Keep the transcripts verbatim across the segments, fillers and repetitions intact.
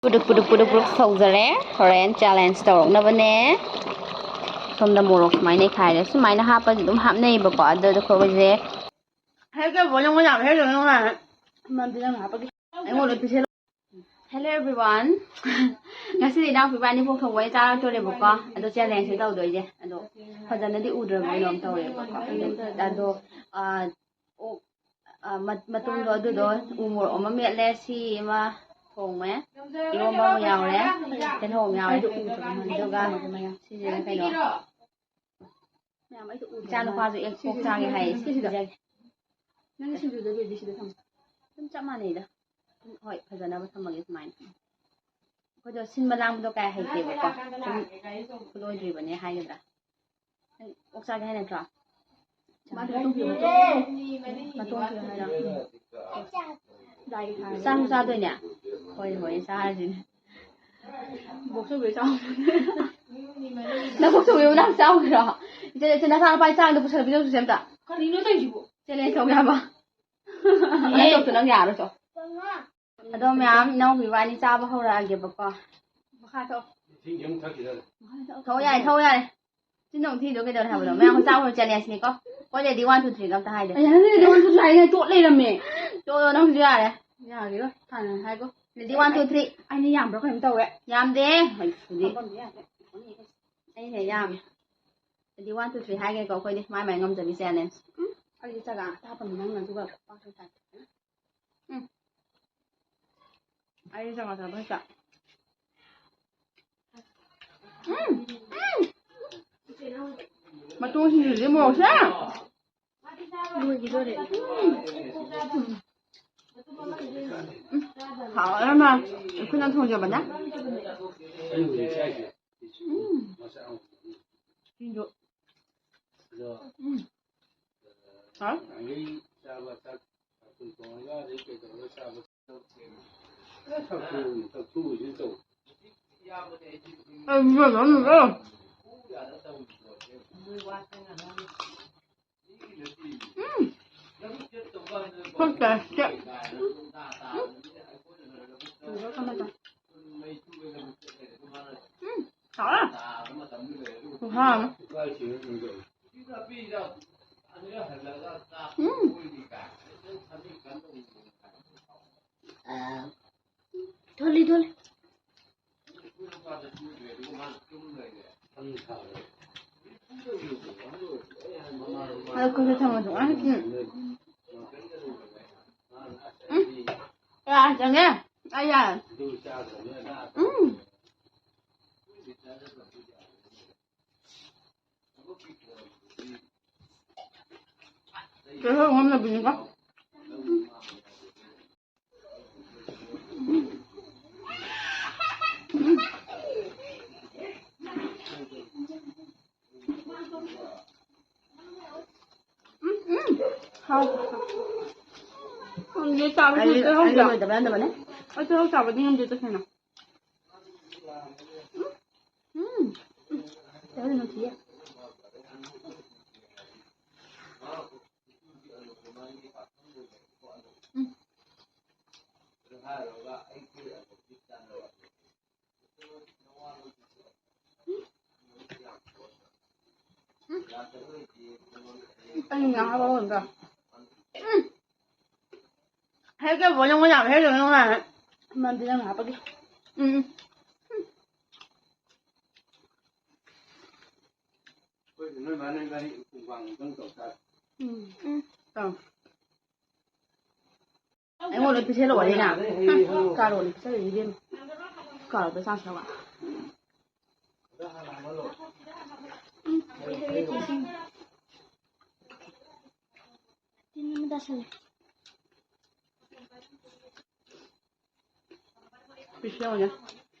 ꯄꯨꯗꯨꯛ ꯄꯨꯗꯨꯛ ꯄꯨꯗꯨꯛ ꯄꯨꯗꯨꯛ ꯁꯧꯖꯔꯦ꯫ ꯍꯣꯔꯦꯟ ꯆꯦꯂꯦꯟꯖ ꯇꯧꯔꯛꯅꯕꯅꯦ꯫ ꯁꯣꯝꯗ ꯃꯣꯔꯣꯛ ꯁꯨꯃꯥꯏꯅ ꯅꯩꯈꯥꯏꯔꯦ꯫ ꯁꯨꯃꯥꯏꯅ ꯍꯥꯞꯄꯁꯦ ꯑꯗꯨꯝ ꯍꯥꯞꯅꯩꯌꯦꯕꯀꯣ꯫ ꯑꯗꯣ ꯑꯩꯈꯣꯏꯁꯦ ꯍꯦꯛ ꯇꯧꯕ ꯅꯪꯉꯣꯟꯗ ꯌꯥꯝ ꯍꯦꯛ ꯇꯧꯕ ꯅꯨꯡꯉꯥꯏ꯫ ꯃꯔꯝꯗꯤ ꯅꯪꯅ ꯍꯥꯞꯄꯒꯤ꯫ ꯑꯩꯉꯣꯟꯗ ꯄꯤꯁꯦ꯫ Hello everyone. ꯉꯁꯤꯗꯤ ꯏꯅꯥꯎꯄꯤ ꯏꯕꯥꯅꯤ ꯄꯣꯛ ꯊꯣꯡꯕ ꯑꯣꯏꯅ ꯆꯥꯔꯛꯇꯣꯔꯦꯕꯀꯣ꯫ ꯑꯗꯣ ꯆꯦꯂꯦꯟꯖꯁꯦ ꯇꯧꯗꯣꯏꯁꯦ꯫ ꯑꯗꯣ ꯐꯖꯅꯗꯤ ꯎꯗ꯭ꯔꯕ ꯀꯩꯅꯣꯝ ꯇꯧꯔꯦꯕꯀꯣ꯫ ꯑꯗꯣ, ꯑꯗꯣ, ꯑ, ꯑꯣꯛ, ꯑ, ꯃꯠ-, ꯃꯇꯣꯡꯗꯣ ꯑꯗꯨꯗꯣ ꯎ ꯃꯣꯔꯣꯛ ꯑꯃ ꯃꯦꯠꯂꯦ, ꯁꯤ ꯑꯃ ꯊꯣꯡꯉꯦ, ꯏꯔꯣꯝꯕ ꯑꯃ ꯌꯥꯎꯔꯦ, ꯇꯤꯜꯍꯧ ꯑꯃ ꯌꯥꯎꯔꯦ꯫ ꯑꯗꯨꯒ ꯁꯤꯁꯤꯅ ꯀꯩꯅꯣ? ꯃꯌꯥꯝ ꯑꯩꯗꯣ ꯎꯗ꯭ꯔꯦ꯫ ꯏꯆꯥ ꯅꯨꯄꯥꯁꯨ ꯑꯦꯛ ꯄꯣꯛ ꯆꯥꯒꯦ ꯍꯥꯏꯌꯦ꯫ ꯁꯤꯁꯤꯗ ꯄꯤꯖꯒꯦ꯫ ꯅꯪꯒꯤ ꯁꯤꯡꯖꯨꯗꯣ ꯂꯣꯏꯗꯤ ꯁꯤꯗ ꯊꯝꯃꯣ꯫ ꯑꯗꯨꯝ ꯆꯞ ꯃꯥꯟꯅꯩꯗ꯫ ꯑꯗꯨꯝ ꯍꯣꯏ, ꯐꯖꯅꯕ ꯊꯝꯃꯒꯦ ꯁꯨꯃꯥꯏꯅ꯫ ꯑꯩꯈꯣꯏꯗꯣ ꯁꯤꯟꯕ ꯂꯥꯡꯕꯗꯣ ꯀꯌꯥ ꯍꯩꯇꯦꯕꯀꯣ꯫ ꯑꯗꯨꯝ ꯈꯨꯂꯣꯏꯗ꯭ꯔꯤꯕꯅꯦ ꯍꯥꯏꯒꯗ꯭ꯔꯥ꯫ ꯅꯪ ꯑꯣꯛ ꯆꯥꯒꯦ ꯍꯥꯏ ꯅꯠꯇ꯭ꯔꯣ? ꯃꯥꯗꯤ ꯃꯇꯣꯡ ꯄꯤꯌꯨ, ꯃꯇꯣꯡ꯫ ꯃꯇꯣꯡ ꯄꯤꯌꯨ ꯍꯥꯏꯔꯣ? ꯂꯥꯏꯒꯤ ꯊꯥꯔꯒ꯫ ꯆꯥꯁꯨ ꯆꯥꯗꯣꯏꯅꯦ? ꯍꯣꯏ, ꯍꯣꯏ, ꯆꯥꯔꯁꯤꯅꯦ꯫ ꯕꯣꯛꯁ ꯇꯧꯕꯤꯔ ꯆꯥꯎ꯫ ꯅꯕꯣꯛ ꯇꯧꯕꯤꯔ ꯅꯪ ꯆꯥꯎꯒꯤꯔꯣ? ꯏꯆꯦ, ꯏꯆꯦ, ꯅꯆꯥꯅꯨꯄꯥꯒꯤ ꯆꯥꯅꯕꯗꯣ ꯄꯨꯁꯜꯂ ꯄꯤꯖꯧꯁꯦ ꯑꯝꯇ꯫ ꯀꯔꯤꯅꯣ ꯇꯧꯔꯤꯁꯤꯕꯣ? ꯆꯦꯂꯦꯟꯖ ꯇꯧꯒꯦ ꯍꯥꯏꯕ? ꯅꯪ ꯇꯧꯁꯨ ꯅꯪ ꯌꯥꯔꯣꯏ ꯆꯣ꯫ ꯑꯗꯣ ꯃꯌꯥꯝ, ꯏꯅꯥꯎꯄꯤ ꯏꯕꯥꯅꯤ ꯆꯥꯕ ꯍꯧꯔꯛꯑꯒꯦꯕꯀꯣ꯫ ꯃꯈꯥ ꯊꯣꯛꯑꯣ꯫ ꯊꯣꯛꯑꯣ ꯌꯥꯔꯦ, ꯊꯣꯛꯑꯣ ꯌꯥꯔꯦ꯫ ꯆꯤꯟ ꯑꯃꯨꯛ ꯊꯤꯗꯣ ꯀꯩꯗꯧꯔꯦ ꯍꯥꯏꯕꯅꯣ? ꯃꯌꯥꯝ ꯆꯥꯕ ꯍꯧꯔꯣ, ꯆꯦꯂꯦꯟꯖꯅꯤꯀꯣ꯫ ꯍꯣꯏ, ꯔꯦꯗꯤ ꯋꯥꯟ ꯇꯨ ꯊ꯭ꯔꯤꯒ ꯑꯝꯇ ꯍꯥꯏꯗꯦ꯫ ꯑꯩ ꯍꯥꯏꯗꯤ ꯔꯦꯗꯤ ꯋꯥꯟ ꯇꯨ ꯊ꯭ꯔꯤ ꯍꯥꯏꯅ ꯇꯣꯠ ꯂꯩꯔꯝꯃꯦ꯫ ꯇꯣꯠꯂꯣ ꯅꯪꯁꯨ ꯌꯥꯔꯦ꯫ ꯌꯥꯒꯤꯔꯣꯏ, ꯍꯥꯟꯅ ꯍꯥꯏꯒꯣ꯫ Ready one two three. ꯑꯩꯅ ꯌꯥꯝꯕ꯭ꯔꯥ ꯀꯩꯅꯣꯝ ꯇꯧꯋꯦ꯫ ꯌꯥꯝꯗꯦ꯫ ꯍꯣꯏ, ꯐꯨꯗꯤ꯫ ꯄꯝꯕꯝꯗꯤ ꯌꯥꯗꯦ꯫ ꯑꯩꯅ ꯌꯥꯝꯃꯦ꯫ ꯔꯦꯗꯤ ꯋꯥꯟ ꯇꯨ ꯊ꯭ꯔꯤ ꯍꯥꯏꯒꯦꯀꯣ ꯑꯩꯈꯣꯏꯗꯤ꯫ ꯃꯥꯏ ꯃꯥꯏ ꯉꯝꯖꯕꯤ ꯆꯦꯂꯦꯟꯖ꯫ ꯎꯝ, ꯑꯩꯗꯤ ꯆꯒꯥ ꯑꯝꯇ ꯍꯥꯞꯄꯝꯃꯣ, ꯅꯪꯅ ꯑꯗꯨꯒ ꯄꯥꯛ ꯆꯥꯏ꯫ ꯎꯝ꯫ ꯑꯩ ꯆꯥꯛ ꯆꯥꯕ ꯍꯩꯇ꯫ ꯎꯝ, ꯎꯝ꯫ ꯃꯇꯣꯡ ꯁꯤꯡꯖꯨꯁꯦ ꯃꯣꯔꯣꯛꯁꯦ꯫ ꯂꯣꯏꯈꯤꯗꯣꯔꯦ꯫ ꯎꯝ꯫ ꯎꯝ꯫ ꯍꯥꯎꯔꯦ ꯃꯥ꯫ ꯑꯩꯈꯣꯏꯅ ꯊꯣꯡꯖꯕꯅꯦ꯫ ꯎꯝ꯫ ꯁꯤꯡꯖꯨ꯫ ꯎꯝ꯫ ꯍꯥꯎ꯫ ꯎꯝ꯫ ꯐꯛ ꯇꯥꯏ꯫ ꯍꯥ꯫ ꯎꯝ꯫ ꯑ, ꯊꯣꯂꯤ, ꯊꯣꯂꯤ꯫ ꯑꯗꯣ ꯑꯩꯈꯣꯏꯁꯨ ꯊꯝꯃꯁꯨ ꯉꯥꯏ ꯍꯦꯛ ꯆꯤꯡ-, ꯎꯝ꯫ ꯀꯌꯥ ꯆꯪꯉꯦ? ꯑꯩ ꯌꯥꯔꯦ꯫ ꯎꯝ꯫ ꯀꯩꯁꯨ ꯉꯝꯗꯕꯤꯅꯤꯀꯣ꯫ ꯎꯝ, ꯎꯝ꯫ ꯍꯥꯎ꯫ ꯈꯪꯗꯦ, ꯆꯥꯕ ꯑꯩ, ꯊꯛꯄ ꯑꯩ ꯍꯧꯗ꯭ꯔꯣ? ꯂꯣꯏꯗꯕ ꯌꯥꯗꯕꯅꯦ꯫ ꯑꯩ ꯇꯤꯜꯍꯧ ꯆꯥꯕꯗꯤ ꯉꯝꯗꯦ ꯇꯁꯦꯡꯅ꯫ ꯎꯝ꯫ ꯎꯝ꯫ ꯇꯤꯜꯍꯧ ꯅꯨꯡꯁꯤꯌꯦ꯫ ꯎꯝ꯫ ꯑꯩ ꯉꯥ ꯂꯧꯔꯒ꯫ ꯎꯝ꯫ ꯍꯦꯛ ꯀꯩꯅꯣ ꯌꯥꯝ ꯍꯦꯛ ꯀꯩꯅꯣ ꯉꯥꯏ꯫ ꯃꯟꯗꯤ ꯅꯪ ꯍꯥꯞꯄꯒꯦ꯫ ꯎꯝ꯫ ꯑꯩꯈꯣꯏꯁꯨ ꯅꯣꯏ ꯃꯥ ꯅꯣꯏ ꯏꯕꯥꯅꯤ ꯃꯨꯛꯕꯥꯡ ꯑꯝꯇꯪ ꯇꯧ ꯇꯥꯔꯦ꯫ ꯎꯝ꯫ ꯎꯝ꯫ ꯇꯧ꯫ ꯑꯩꯉꯣꯟꯗ ꯄꯤꯁꯜꯂꯛꯑꯣ, ꯑꯩꯅ꯫ ꯀꯥꯔꯣꯟ ꯄꯤꯁꯜꯂꯛꯏ, ꯏꯕꯦꯝꯃ꯫ ꯀꯥꯔꯣꯟꯗꯣ ꯆꯥꯝ ꯆꯥꯝꯃ꯫ ꯎꯝ꯫ ꯇꯤꯟ ꯑꯃ ꯇꯥꯁꯜꯂꯦ꯫ ꯄꯤꯁ ꯌꯦꯡꯉꯨꯅꯦ꯫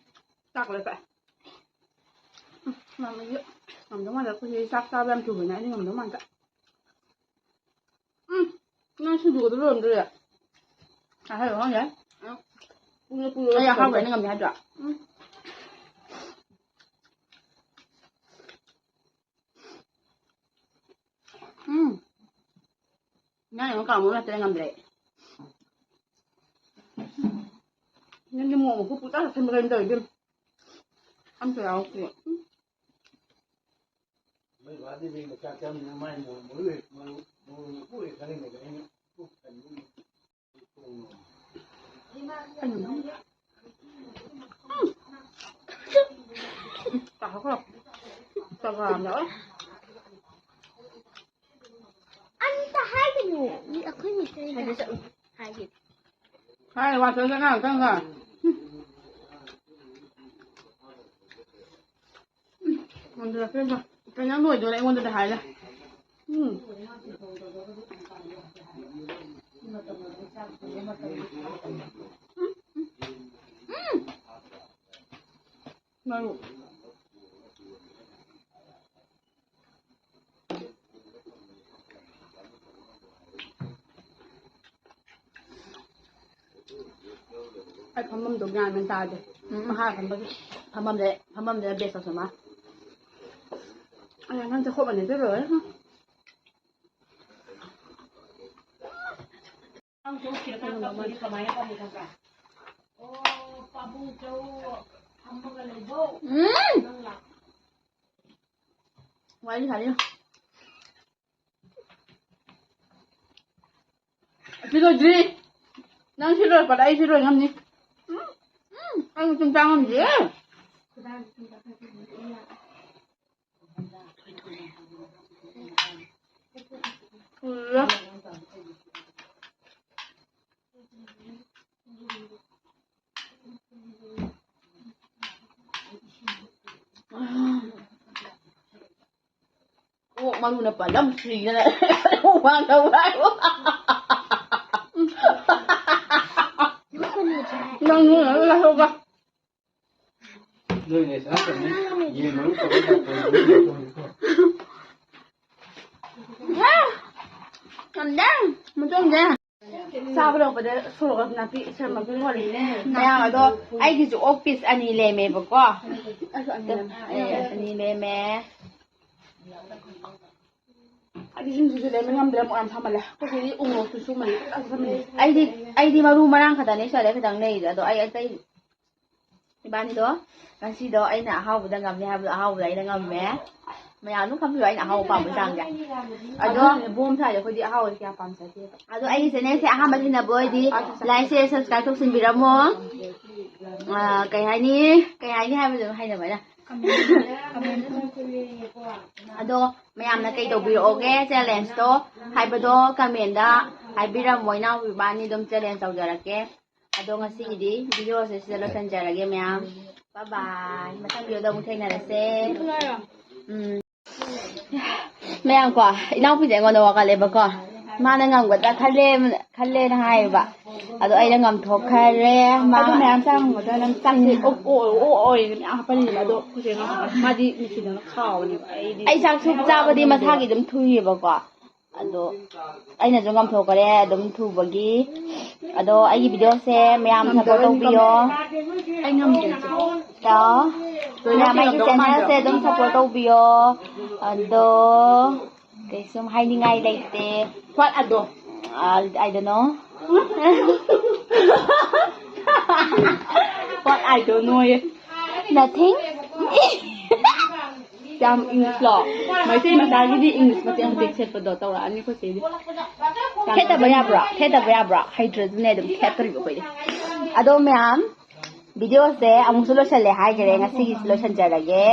ꯆꯥꯛ ꯂꯣꯏ ꯄꯥꯏ꯫ ꯎꯝ, ꯃꯥꯃꯤꯁꯨ ꯉꯝꯗꯧ ꯃꯥꯟꯗꯦ꯫ ꯑꯩꯈꯣꯏ ꯆꯥꯛ ꯆꯥꯕ ꯌꯥꯝ ꯊꯨꯕꯅꯦ꯫ ꯑꯩꯗꯤ ꯉꯝꯗꯧ ꯃꯥꯟꯗꯦ꯫ ꯎꯝ, ꯅꯪ ꯁꯤꯡꯖꯨꯒꯗꯣ ꯂꯣꯏꯔꯝꯗ꯭ꯔꯤꯌꯦ? ꯍꯥꯏꯔꯣ, ꯈꯪꯗꯦ꯫ ꯎꯝ, ꯄꯨꯡꯁꯦ ꯄꯨꯡ ꯑꯩ ꯑꯍꯥꯎꯕ ꯑꯩꯅ ꯉꯝꯗꯦ ꯍꯥꯏꯗ꯭ꯔꯣ? ꯎꯝ꯫ ꯎꯝ꯫ ꯉꯥ ꯌꯦꯡꯉꯣ ꯀꯥꯡꯉꯧ ꯅꯠꯇ꯭ꯔꯗꯤ ꯉꯝꯗ꯭ꯔꯦ ꯑꯩ꯫ ꯅꯪꯗꯤ ꯃꯣꯔꯣꯛ ꯃꯀꯨꯞ ꯄꯨꯡꯆꯥ ꯆꯥꯁꯤꯟꯕ ꯀꯩꯅꯣ ꯇꯧꯔꯤꯗꯨ꯫ ꯑꯝꯇ ꯌꯥꯎꯔꯛꯇꯦ꯫ ꯎꯝ꯫ ꯕꯥꯗꯤ ꯕꯦꯡꯗ ꯆꯥꯛ ꯆꯥꯃꯤꯟꯅ ꯃꯥꯏ ꯃꯣꯔꯣꯛ ꯃꯔꯨ ꯍꯦꯛ, ꯃꯔꯨ, ꯃꯣꯔꯣꯛ ꯃꯀꯨ ꯍꯦꯛ ꯈꯜꯂꯤꯉꯩꯗ ꯑꯩꯅ ꯄꯨꯛ ꯊꯟꯕ ꯑꯝꯇ ꯍꯥꯏꯒꯅꯨ꯫ ꯃꯤ ꯑꯩꯈꯣꯏ ꯃꯤꯇꯩꯗ ꯍꯥꯏꯒꯦ꯫ ꯍꯥꯏ, ꯋꯥꯆꯞꯇ ꯉꯥꯛꯇꯪꯒ꯫ ꯎꯝ, ꯉꯝꯖꯔꯛꯇ꯭ꯔꯦꯗ꯫ ꯀꯩꯅꯣ ꯂꯣꯏꯗꯣꯔꯦ ꯑꯩꯉꯣꯟꯗꯗꯤ ꯍꯥꯏꯔꯦ꯫ ꯎꯝ꯫ ꯎꯝ꯫ ꯃꯔꯨ꯫ ꯑꯩ ꯐꯝꯐꯝꯗꯣ ꯒ꯭ꯌꯥꯟ ꯃꯦꯟ ꯇꯥꯗꯦ꯫ ꯎꯝ꯫ ꯃꯈꯥ ꯐꯝꯕꯒꯤ ꯐꯝꯐꯝꯗ, ꯐꯝꯐꯝꯗ best of summer꯫ ꯑꯩ ꯅꯪ ꯆꯥꯛꯈꯣꯝ ꯑꯅꯤꯗ ꯂꯣꯏꯔꯦ꯫ ꯅꯪ ꯆꯧ ꯈꯤꯇꯪ ꯀꯞꯄꯗꯤ ꯀꯃꯥꯏꯅ ꯀꯞꯅꯤ ꯈꯪꯕ꯭ꯔꯥ? ꯑꯣ, ꯄꯥꯕꯨꯡ ꯆꯧ ꯐꯝꯃꯒ ꯂꯩꯕꯧ꯫ ꯎꯝ꯫ ꯅꯪ ꯂꯥꯛ- ꯋꯥꯔꯤ ꯁꯥꯟꯅꯩ꯫ ꯁꯤ ꯂꯣꯏꯗ꯭ꯔꯤ꯫ ꯅꯪ ꯁꯤ ꯂꯣꯏꯔꯛꯄꯗ ꯑꯩ ꯁꯤ ꯂꯣꯏ ꯉꯝꯅꯤ꯫ ꯎꯝ, ꯎꯝ, ꯑꯩ ꯁꯨꯝ ꯆꯥ ꯉꯝꯗꯦ꯫ ꯎꯝ꯫ ꯑꯣꯛ ꯃꯔꯨꯅ ꯄꯜꯂꯝ ꯁꯤꯗꯅ ꯍꯨꯃꯥꯡ ꯁꯧꯕ ꯍꯥꯏꯕꯨ꯫ ꯅꯪ ꯅꯣꯏꯅ ꯂꯣꯏ ꯂꯧꯍꯧꯕ꯫ ꯅꯣꯏꯅꯦ ꯆꯥꯔꯛꯀꯅꯤ꯫ ꯌꯦꯟ ꯃꯔꯨ ꯇꯧꯔꯒ ꯇꯧꯔꯒ ꯉꯝꯗꯦ꯫ ꯃꯇꯣꯡꯁꯦ꯫ ꯆꯥꯕ ꯂꯣꯏꯔꯛꯄꯗ ꯁꯣꯔꯣꯛ ꯅꯥꯄꯤ ꯁꯦꯝꯕ ꯂꯣꯏꯔꯦ꯫ ꯃꯌꯥꯝ ꯑꯗꯣ ꯑꯩꯒꯤꯁꯨ ꯑꯣꯛ piece ꯑꯅꯤ ꯂꯦꯝꯃꯦꯕꯀꯣ꯫ ꯑꯩꯁꯨ ꯑꯅꯤ ꯂꯦꯝꯃꯦ꯫ ꯑꯦ, ꯑꯅꯤ ꯂꯦꯝꯃꯦ꯫ ꯑꯩꯗꯤ ꯌꯨꯝꯁꯤꯁꯨ ꯂꯩꯕ ꯉꯝꯗ꯭ꯔꯦ, ꯃꯣꯔꯣꯛ ꯌꯥꯝ ꯁꯥꯃꯜꯂꯦ꯫ ꯑꯩꯈꯣꯏ ꯁꯤꯗꯤ ꯎ ꯃꯣꯔꯣꯛꯇꯨꯁꯨ ꯃꯅꯤ ꯐꯖꯅ ꯁꯥꯃꯜꯂꯦ꯫ ꯑꯩꯗꯤ, ꯑꯩꯗꯤ ꯃꯔꯨ ꯃꯔꯥꯡ ꯈꯛꯇꯅꯦ ꯁ꯭ꯋꯥꯏꯗ ꯈꯤꯇꯪ ꯂꯩꯔꯤꯗꯣ, ꯑꯗꯣ ꯑꯩ ꯑꯇꯩ ꯏꯕꯥꯅꯤꯗꯣ ꯉꯁꯤꯗꯣ ꯑꯩꯅ ꯑꯍꯥꯎꯕꯗ ꯉꯝꯃꯦ ꯍꯥꯏꯕꯗꯣ ꯑꯍꯥꯎꯕꯗ ꯑꯩꯅ ꯉꯝꯃꯦ꯫ ꯃꯌꯥꯝ ꯑꯗꯨꯝ ꯈꯪꯕꯤꯌꯣ ꯑꯩꯅ ꯑꯍꯥꯎꯕ ꯄꯥꯝꯕ ꯆꯥꯡꯁꯦ꯫ ꯑꯗꯣ ꯑꯗꯨꯅꯦ ꯕꯣꯝ ꯁꯥꯏꯁꯦ ꯑꯩꯈꯣꯏꯗꯤ ꯑꯍꯥꯎꯕꯁꯦ ꯀꯌꯥ ꯄꯥꯝꯖꯗꯦꯕ꯫ ꯑꯗꯣ ꯑꯩꯒꯤ ꯆꯦꯅꯦꯜꯁꯦ ꯑꯍꯥꯟꯕ ꯊꯦꯡꯅꯕ ꯑꯣꯏꯗꯤ like, share, subscribe ꯇꯧꯁꯤꯟꯕꯤꯔꯝꯃꯣ꯫ ꯑ, ꯀꯩ ꯍꯥꯏꯅꯤ, ꯀꯩ ꯍꯥꯏꯅꯤ ꯍꯥꯏꯕꯗꯣ ꯍꯩꯅꯕ ꯑꯩꯅ꯫ ꯑꯗꯣ ꯃꯌꯥꯝꯅ ꯀꯩ ꯇꯧꯕꯤꯔꯛꯑꯣꯒꯦ challengeꯇꯣ ꯍꯥꯏꯕꯗꯣ commentꯗ ꯍꯥꯏꯕꯤꯔꯝꯃꯣ, ꯏꯅꯥꯎꯄꯤ ꯏꯕꯥꯅꯤ ꯑꯗꯨꯝ challenge ꯇꯧꯖꯔꯛꯀꯦ꯫ ꯑꯗꯣ ꯉꯁꯤꯒꯤꯗꯤ videoꯁꯦ ꯁꯤꯗ ꯂꯣꯏꯁꯤꯟꯖꯔꯒꯦ ꯃꯌꯥꯝ꯫ Bye bye꯫ ꯃꯊꯪ videoꯗ ꯑꯃꯨꯛ ꯊꯦꯡꯅꯔꯁꯦ꯫ ꯎꯝ꯫ ꯃꯌꯥꯝ ꯀꯣ, ꯏꯅꯥꯎꯄꯤꯁꯦ ꯑꯩꯉꯣꯟꯗ ꯋꯥꯀꯠꯂꯦꯕꯀꯣ꯫ ꯃꯥꯅ ꯉꯝꯒꯗ꯭ꯔꯥ ꯈꯜꯂꯦ, ꯈꯜꯂꯦꯅ ꯍꯥꯏꯌꯦꯕ꯫ ꯑꯗꯣ ꯑꯩꯅ ꯉꯝꯊꯣꯛꯈ꯭ꯔꯦ꯫ ꯃꯥ ꯑꯗꯣ ꯃꯌꯥꯝ ꯆꯥ ꯉꯝꯒꯗ꯭ꯔꯥ? ꯅꯪ ꯆꯥꯛꯁꯦ ꯑꯣ, ꯑꯣ, ꯑꯣ, ꯑꯣꯏꯅ ꯃꯌꯥꯝ ꯍꯥꯞꯄꯅꯤꯅ꯫ ꯑꯗꯣ ꯑꯩꯈꯣꯏ ꯆꯦꯅ ꯃꯥꯗꯤ ꯅꯨꯡꯁꯤꯗꯅ ꯈꯥꯎꯕꯅꯦꯕ꯫ ꯑꯩꯗꯤ ꯑꯩ ꯆꯥꯛꯁꯨ ꯆꯥꯕꯗꯤ ꯃꯁꯥꯒꯤ ꯑꯗꯨꯝ ꯊꯨꯏꯌꯦꯕꯀꯣ꯫ ꯑꯗꯣ ꯑꯩꯅꯁꯨ ꯉꯝꯊꯣꯛꯈ꯭ꯔꯦ ꯑꯗꯨꯝ ꯊꯨꯕꯒꯤ꯫ ꯑꯗꯣ ꯑꯩꯒꯤ videoꯁꯦ ꯃꯌꯥꯝ support ꯉꯝꯖꯔꯣꯏ, ꯇꯧꯕꯤꯌꯣ꯫ ꯑꯩ ꯉꯝꯗꯦ ꯏꯆꯦ꯫ ꯇꯥꯎ꯫ ꯂꯣꯏꯅ ꯃꯌꯥꯝ ꯑꯩꯒꯤ ꯀꯩꯗꯧꯗꯧ ꯆꯦꯅꯦꯜꯁꯦ ꯃꯥꯟꯗ꯭ꯔꯣ? ꯑꯗꯨꯝ support ꯇꯧꯕꯤꯌꯣ꯫ ꯑꯗꯣ ꯀꯩꯁꯨꯝ ꯍꯥꯏꯅꯤꯡꯉꯥꯏ ꯂꯩꯇꯦ꯫ What ꯑꯗꯣ? ꯑ, I don't know꯫ What I don't know ꯌꯦ꯫ Nothing꯫ ꯌꯥꯝ English ꯂꯣ? ꯃꯩꯇꯩ ꯃꯆꯥꯒꯤꯗꯤ English ꯃꯇꯦꯛ ꯃꯇꯦꯛ ꯊꯦꯠꯄꯗꯣ ꯇꯧꯔꯛꯑꯅꯤ ꯑꯩꯈꯣꯏ ꯆꯦꯗꯤ꯫ ꯌꯥꯝ ꯊꯦꯠꯇꯕ ꯌꯥꯕ꯭ꯔꯣ? ꯊꯦꯠꯇꯕ ꯌꯥꯕ꯭ꯔꯣ? ꯍꯩꯇ꯭ꯔꯁꯨꯅꯦ ꯑꯗꯨꯝ ꯊꯦꯠꯇꯣꯔꯤꯕ ꯑꯩꯈꯣꯏꯗꯤ꯫ ꯑꯗꯣ ꯃꯌꯥꯝ, videoꯁꯦ ꯑꯃꯨꯛꯁꯨ ꯂꯣꯏꯁꯜꯂꯦ ꯍꯥꯏꯈ꯭ꯔꯦ꯫ ꯉꯁꯤꯒꯤꯁꯨ ꯂꯣꯏꯁꯟꯖꯔꯒꯦ꯫